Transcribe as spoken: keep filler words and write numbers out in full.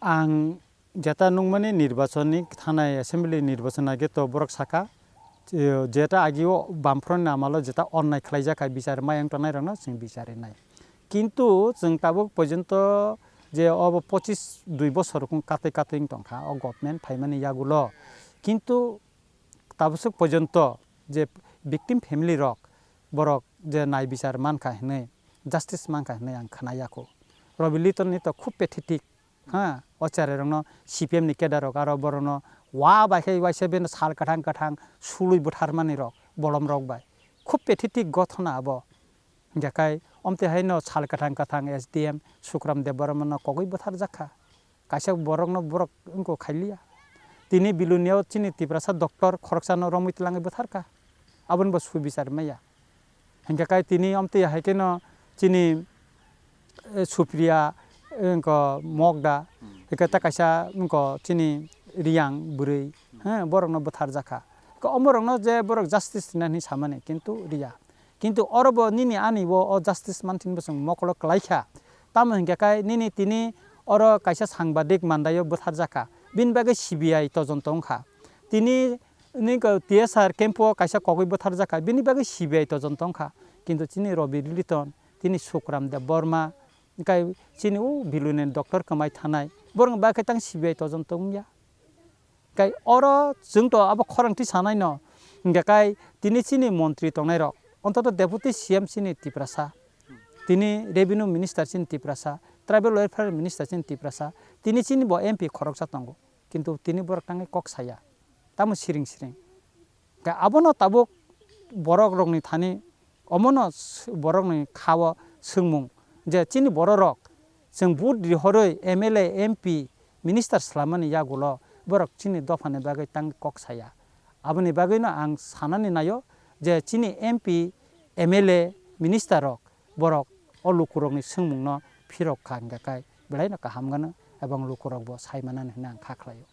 Ang jeta nukmani nirbachonni thanai assembly nirbachon age to borok saka, je-, jeta agio bamfront ni amalo jeta onnai khlaijak hai bichar mai wng tongnai rokno chwng bichar rinai. Kintu chwng tabuk porjonto je obo pochis dui bosor wng katwi katwi wng tongkha o government phaimani yagulo. Kintu tabuk swk porjonto je victim family rok borok je nai bichar mankha hinwi, justice mankha hinwi ang khna yakho. Robi Liton ni to khub pathetic, ha, o cherai rokno C P M ni cadre rok aro borokno wa bai khe waisa beno sal kwthang kwthang sului butharmani rok bolom rok bai. Khub pathetic gothona abo. Hingkhe khai omtwi haino sal kwthang kwthang S D M Sukram Debbarmano kogwi butharjak kha. Kaisa borokno borok wngkho khailiya. Tini Bilunio chini Tiprasa doctor khoroksano romwi twlangwi bwtharkha. Aboni bo subichar maya. Hingkhe kai tini omtwi hai kheno chini, eh, Supriya, eh, wngkho Mokda, hingkhe ta kaisa wngkho chini Riyang bwrwi, he, borokno bwtharjakha. Khe omorokno je borok justice rina hinwi samani, kintu riya. Kintu oro bo nini ani bo o justice manthin bo chwng mokolo kwlaikha. Tamo hinkhe kai nini tini oro kaisa sangbadik mandaio bwtharjakha. Bini bagwi C B I tojonto wngkha. Tini nini ko T S R camp o kaisa kogwi bwtharjakha. Bini bagwi C B I tojonto wngkha. Kintu chini Robi Liton, tini Sukram Debbarma, kai chini o Biluni doctor kwmai thanai. Borokni bagwi tang C B I tojonto wngya. Kai oro chwng to abo khorang twi sanai no, hingkhe kai tini chini montri tongnai rok, ontoto deputy C M chini Tiprasa, tini revenue minister chini Tiprasa, tribal welfare minister chini Tiprasa, tini chini bo M P khoroksa tongo, kintu tini borok tangwi kok saya, tamo siring siring. Khe abono tabuk borok rokni thani, omono s-, borokni khao swngmung je chini borok rok chwng vote rihorwi M L A, M P, minister swlammani yagulo borok chini dophani bagwi tang kok saya. Aboni bagwino ang sanani naio je chini M P, M L A, minister rok borok o lukurokni swngmungno phirok kha hingkha khe belaino kaham gano ebong lukurokbo sai manani hwnwi ang kha khlaio.